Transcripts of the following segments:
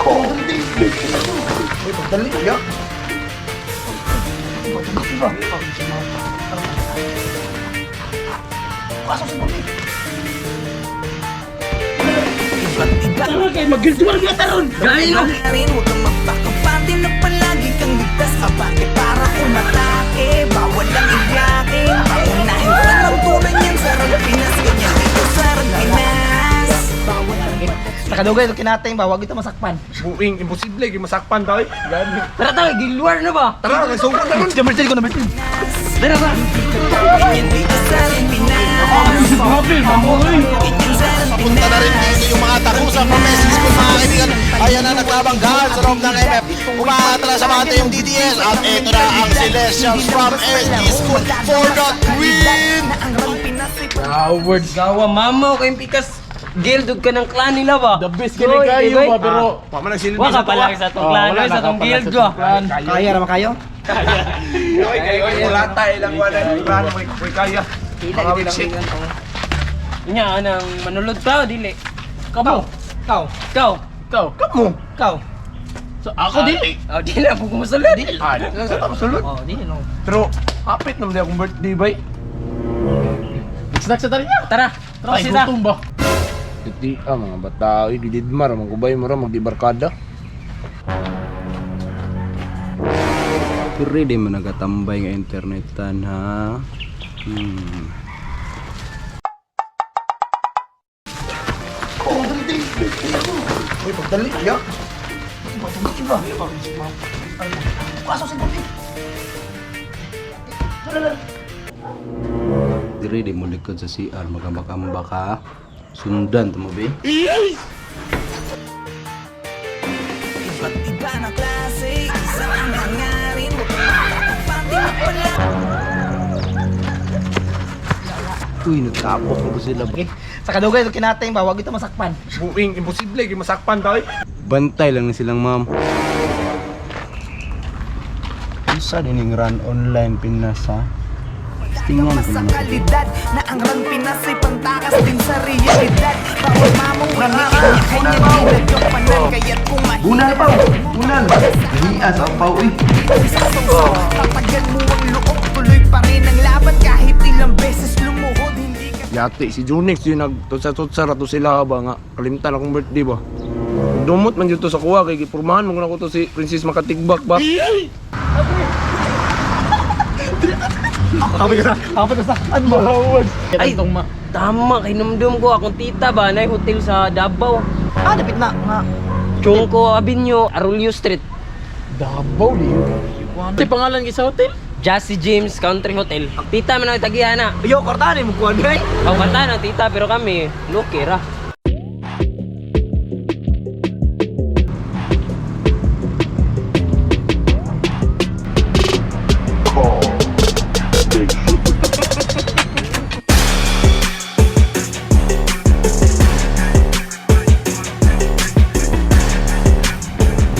Uy, pagdali, ya. Pagdali ba? Pasok sa gabi. Tara kay magilduan ka taron. Gay no. Rin, huwag kang magpakapante na palagi kang ligtas. Abante para umatake, bawal ang iyakin. Pangunahin pa ng tunay niyan sa Rang Pinas. Ganyan dito sa Rang Pinas. Bawal ang Sa kadugay, kinatay ba? Wag ito masakpan. Buing imposible kay masakpan ta oy. Gani. Tara tayo, gilwar na ba? Tara, kay sugod na ron. Number 10 ko, number 10. Tara ba? Ganyan dito sa Rang Pinas. Ganyan sa Rang Papunta na rin dito yung mga takusa from SC School, mga kaibigan. Ayan na, nagbabanggaan sa loob ng MF. Umaatras sa bante yung DDS. At ito na ang Celestials from SG School for the win! Na ang Rang Pinas ay Howard gawa mama kay pikas guild ug ka ng clan nila ba? The best kini kayo ba pero pa man nagsilbi Wa ka pala sa atong clan, oy, sa atong guild ba? Kaya ra kayo? Oy, kay oy, mulata ilang wala plan, oy, oy kaya. Mga wikshit. Nya anang manulod pa o dili? Kamo. Ikaw. Ikaw. Ikaw, kamo. Ikaw. So, ako dili. Oh, dili ako kumusulod. Ah, di lang sa tao sulod. Oh, di no. Pero hapit naman di akong birthday bay. Snack sa tara niya. Tara. Tara sila. Gutom ba? Iti, ah, mga bata, oy, gididmar, mga mo ra, magdibarkada. Pero di man nagatambay nga internetan ha. Uy, pagdali, ya. Pagdali ba? Pasok sa gabi. Diri di mo likod sa CR magambak-amba ka. Sundan ta mo be. iba't iba na klase. Isa ang hangarin. Huwag kang magpakapante na palagi. Uy, nagtapok na ba sila ba? Okay. Sa kadugay, kinatay ba? Wag ito masakpan. Buing imposible kay masakpan ta oy. Bantay lang ni silang ma'am. Unsa din ning run online Pinas ha? Tingnan ko Sa na. kalidad na ang Rang Pinas ay pantakas din sa realidad. Bawal mamong kanya-kanya ginagampanan. Kaya't kung Bunal pa! Bunal! Hiya sa paw eh. mahirap sa sausaw, tatagan mo ang loob. Tuloy pa rin ang laban kahit ilang beses lumuhod. Hindi ka Yati, si Junix yun nagtutsa-tutsa ra to sila ba nga. Kalimtan akong birthday ba. Dumot man dito sa kuha kay gipurmahan mo na ko to si Princess Makatigbak ba. Kapit ka sa, kapit ka sa. Ano ba? Ay, tama kay numdum ko akong tita ba nay hotel sa Davao. Ah, dapit na. Nga. Chungko Avenue, Arroyo Street. Davao di. Ti pangalan sa hotel? Jesse James Country Hotel. Tita man ang tagihan na. Yo, kortahan mo kuan bay. Oh, kanta na tita pero kami lucky ra.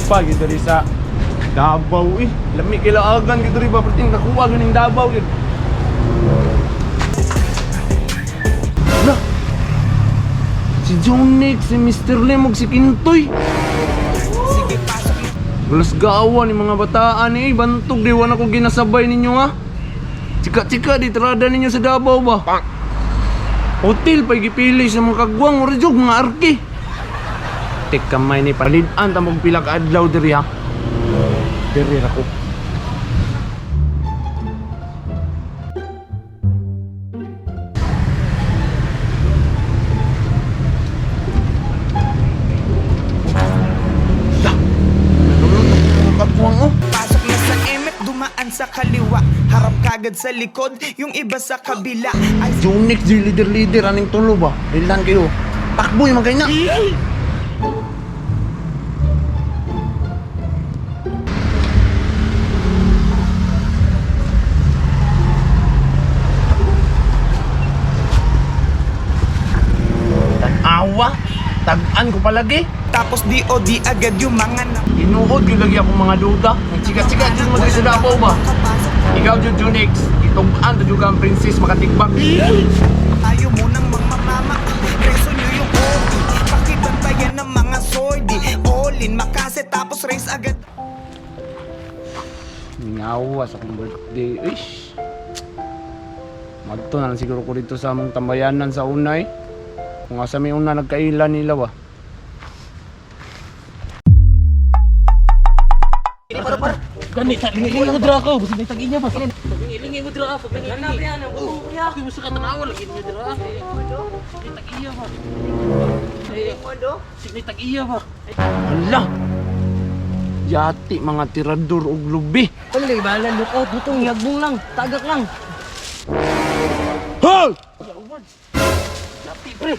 Pa gid diri sa Davao eh. Lami kilaagan gid diri ba perting nakuha ganing Davao gid. Na. Si Junix, si Mr. Lim ug si Kintoy. Balas gawa ni mga bataan eh. Bantog di wala ko ginasabay ninyo ha. Chika-chika di trada ninyo sa Davao ba? Hotel pa gipili sa mga kagwang ora jud mga arki. Tek kamay ni palid-an tamong pila ka adlaw diri ha. Diri ra ko. Dah. Kagwang oh. Pasok na sa MF, dumaan sa kaliwa. Harap kagad sa likod, yung iba sa kabila. Ay Junix di leader-leader aning tulo ba? Ilan kayo? Takbo yung mga kanya. Tag-awa? Tag-an ko palagi. tapos DOD agad yung mga na Tinuod yun lagi akong mga duda. Nagchika-chika dyan mo diri sa Davao ba? Ikaw dyan, Junix. Itong-an, to ang princess makatigbak. Ayaw mo ng mga mama. Preso nyo yung OT. Pakibantayan ng mga sordi. All in. Then makase tapos race agad. Mingawa sa akong birthday. Ish. Magto na lang siguro ko dito sa among tambayanan sa unay. Kung asa may una nagkaila nila ba. Gani, lingi ko dira ako. Basta may tag-inya ba? Lingi mo dira ka, paglingi. Ako yung sa katanawa lagi niyo dira. May tag-iya ba? May tag-iya ba? Hala! Yati mga tirador og lubi. Wala, bahala, look out. Butong, yagbong lang. Tagak lang. Hoy! Tara,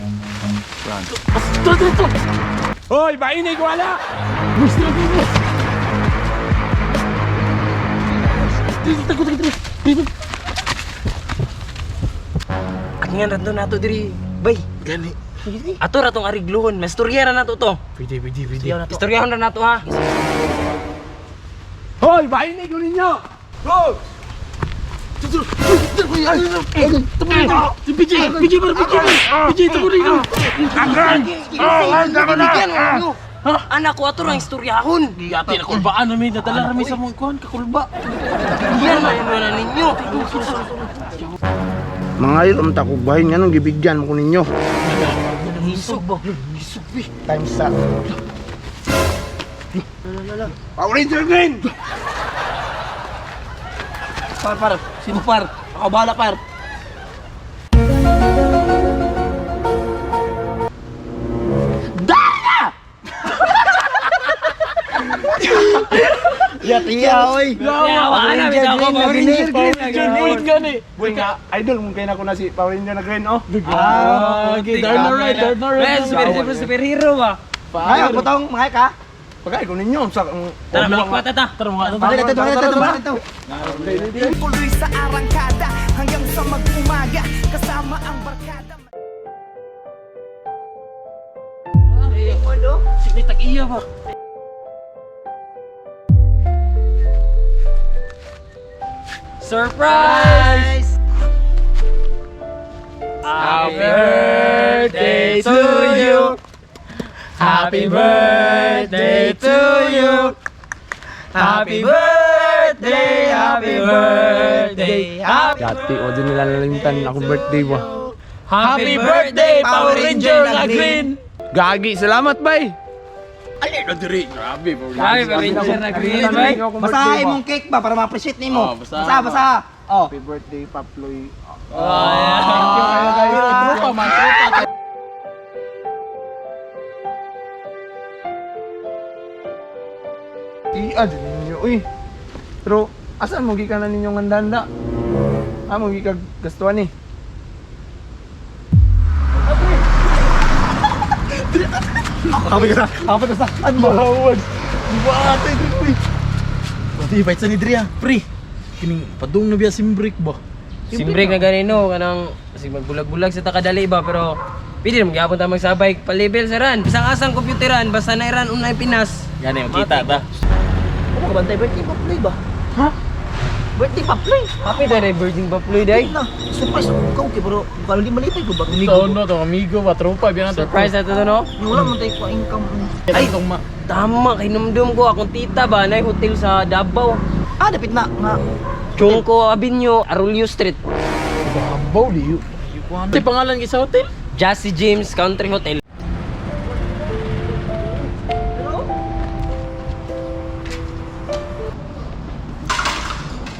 tara, tara. Hoy, mainig wala! At nga rato nato diri, bay. Gani. Ato ra tong arigluhon, mastorya ra nato to. Pwede, pwede, pwede. Istoryahon ra nato ha. Hoy, mainig ko ninyo! Hoy! BJ, BJ, bar, BJ, BJ, ito rin. Ha? Anak ko ato ra ang istoryahon. Yati na kulbaan namin, nadala rami sa mga kuhan, kakulba. Yan man na ninyo. Mga ilom ta kog bahin nga nang gibigyan mo ko ninyo. Isog ba? Time's up. Power Ranger Green! Par, par. Sino par? Ako bahala par. Yatiya, oy. Yawa na bitaw ko Power Ranger Power Ranger Green gani. Boy nga, idol mong kaya na ko na si Power Ranger na Green, oh. Ah, okay, darn right, darn right. Ben, super superhero ba? Ay, ang butong, mga ka. Pagay ko ninyo sa Tara, malikpat ta. Tara mga Tara, tara, tara, tara, tara. Tuloy sa arangkada hanggang sa mag-umaga, kasama ang barkada. May tag-iya ba? Surprise! Happy birthday to you. Happy birthday to you. Happy birthday, happy birthday, happy, Yati, o din nila nalimtan akong birthday ba. Happy birthday, Power Ranger na Green! Gagi, salamat bay! Happy Ranger na green, bay. Basahin mong cake ba para ma-appreciate nimo. Basa, basa. Oh. Happy birthday, Paploy. Oh, Thank you kayo guys. Tropa man, tropa. Iya din ninyo, uy. Pero, asan mo gikan na ninyong handa-handa? Ah, mo gikag gastuan eh. Kapit ka sa, kapit ka sa. Ano ba? Buwate, uy. Pati, bait sa ni Drea, pre. Kining padung na biya simbrek ba? Simbrek na ganino kanang sig magbulag-bulag sa takadali ba pero pwede naman gyapon ta magsabay pa-level sa ran. Bisang asang computeran basta na iran unay Pinas. Gani, makita ta. Ano ka bantay birthday pa play ba? Ha? Birthday pa play. Happy day virgin ba play day. Na, surprise ko okay pero baka hindi malipay ko ba amigo. Ito no, to amigo ba, tropa, biya na to. Surprise na to no. Wala man tayo ko income. Ay, tama kay numdum ko akong tita ba nay hotel sa Davao. Ah, dapit na nga. Chungko Avenue, Arroyo Street. Babaw, liyo. Ito pangalan sa hotel? Jesse James Country Hotel.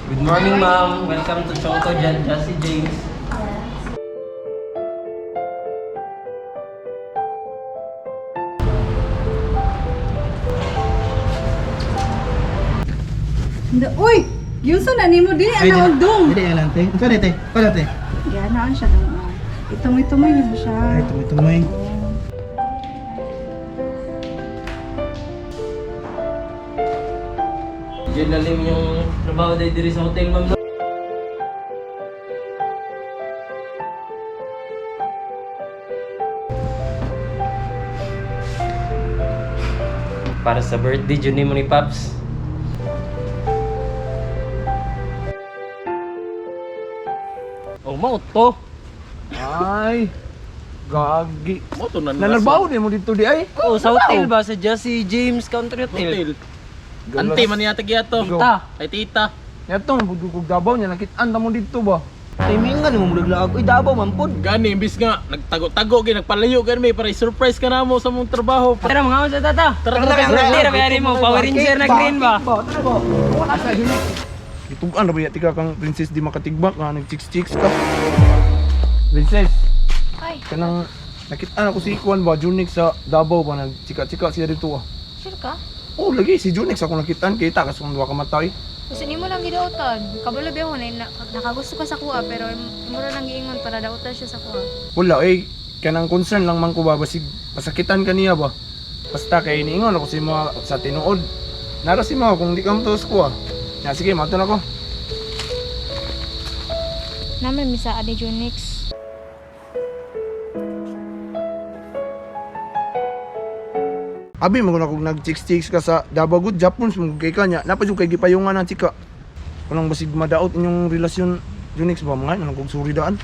Good morning, ma'am. Welcome to Chongko Jesse James. Uy! Yun na nimo dili ana og dong. Dili yan lang te. Unsa ni te? Kala te. Gianaan siya dong. Ah. Itumoy-tumoy nimo siya. Ay, tumoy-tumoy. Diyan lalim yung trabaho day diri sa hotel, ma'am. no? Para sa birthday jud nimo ni Paps. Oh, mao to. Ay! Gagi. Mo to na Nanarbaho din mo dito di ay. Oh, sa hotel ba sa Jesse James Country Hotel. Hotel. Ante man niya tagyato. Go. Ta. Ay tita. Yatong budug kog Davao nya nakit-an ta mo dito ba. Timingan mo mulaglag. Uy, Davao man pod. Gani imbis nga nagtago-tago gyud nagpalayo gani may para i-surprise ka namo sa mong trabaho. Tara mga sa tata. Tara tara. Tara, tara, bayari mo. Power Ranger na green ba? Tara ba? Wala sa Junix. Gitugan ra ba ya tika kang princess di makatigbak nga nag-chicks-chicks ka. Princess, Ay, kanang nakit-an ako si Kwan ba Junix sa Davao ba nagchika-chika siya dito ah. sure ka? Oh, lagi si Junix ako nakitaan kita kasi kung duha ka matay. Kasi nimo lang gidautan. Kabalo ba ko na nakagusto ka sa kuha pero imo ra lang giingon para dautan siya sa kuha. Wala eh kanang concern lang man ko ba basig pasakitan kaniya ba. Basta kay niingon ako si mga sa tinuod. Nara si mga kung di ka matuos ko ah. Ya sige, mato na ko. Naman misa ani Junix. Abi mo na kung nag-chicks-chicks ka sa Davao good Japon mo kay kanya. Napa jud kay gipayungan ang chika. Kanang basig madaot inyong relasyon Junix ba mga anong kog suri daan.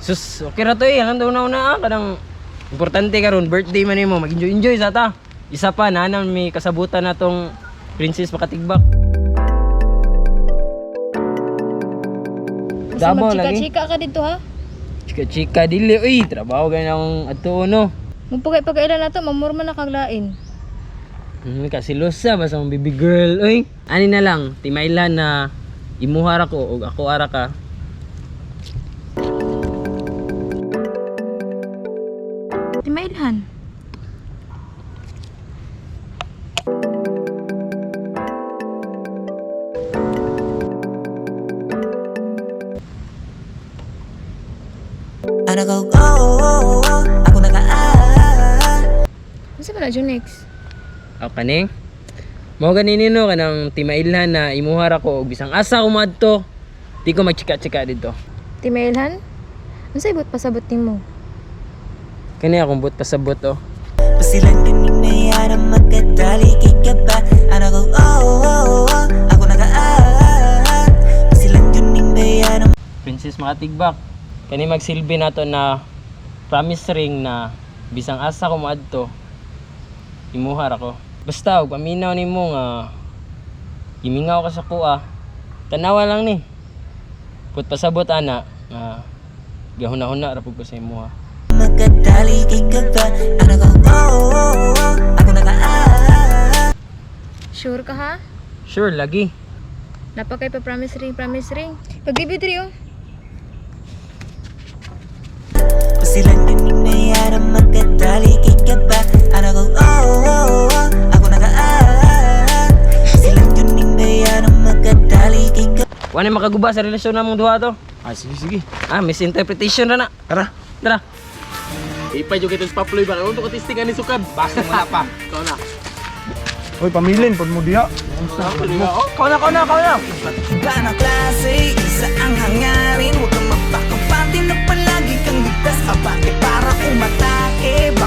Sus, okay ra to eh. Alam daw na una ah. Kanang importante karon birthday man nimo, mag-enjoy enjoy sa ta. Isa pa na may kasabutan na tong Princess Makatigbak. Kasi Davao lagi. magchika-chika ka dito ha. Chika-chika dili uy, trabaho gani akong adto no. Mupagay-pagailan na to, mamurma na kaglain. Kasilosa basta mong baby girl uy. Ani na lang, timaylan na imuha ra ko ug ako ara ka. Timailhan. Ano ko, oh, ako naka ah. Unsa ba na Junix? O kaning mao ganini no kanang timailhan na imuha ra ko ug bisang asa ko moadto, di ko magchika-chika dito. Timailhan? Unsa ibot pasabot nimo? Kani akong but pasabot oh. Pasilan din na magkadali kay ka ba. Ano ko, oh, ako naka ah. Pasilan din na Princess Makatigbak. Kani magsilbi nato na promise ring na bisang asa ko moadto, imuha ra ko. Basta og paminaw nimo nga gimingaw ka sa kuha, tanawa lang ni. Put pasabot ana nga gahuna-huna ra pud ko sa imuha. Magkadali kay ka ba. Ano ko, oh, ako naka ah. Sure ka ha? Sure lagi. Napakay pa promise ring, promise ring. Pag-ibig diri oh. Pasilan din na magkadali kay ka ba. Ano ko, oh, ako naka ah. Pasilan din na magkadali kay ka. Wa na makaguba sa relasyon namong duha to. Ay sige sige. Ah, misinterpretation ra na. Tara. Tara. Ipay jud kay sa Paploy ba? Unto ka testing ani sukad. Basta mo na pa. Ikaw na. Hoy, pamilin pod mo diha. Kau na, kau na, kau na. Iba na klase, isa ang hangarin. Huwag kang magpakapati na palagi kang ligtas. Abante para umatake.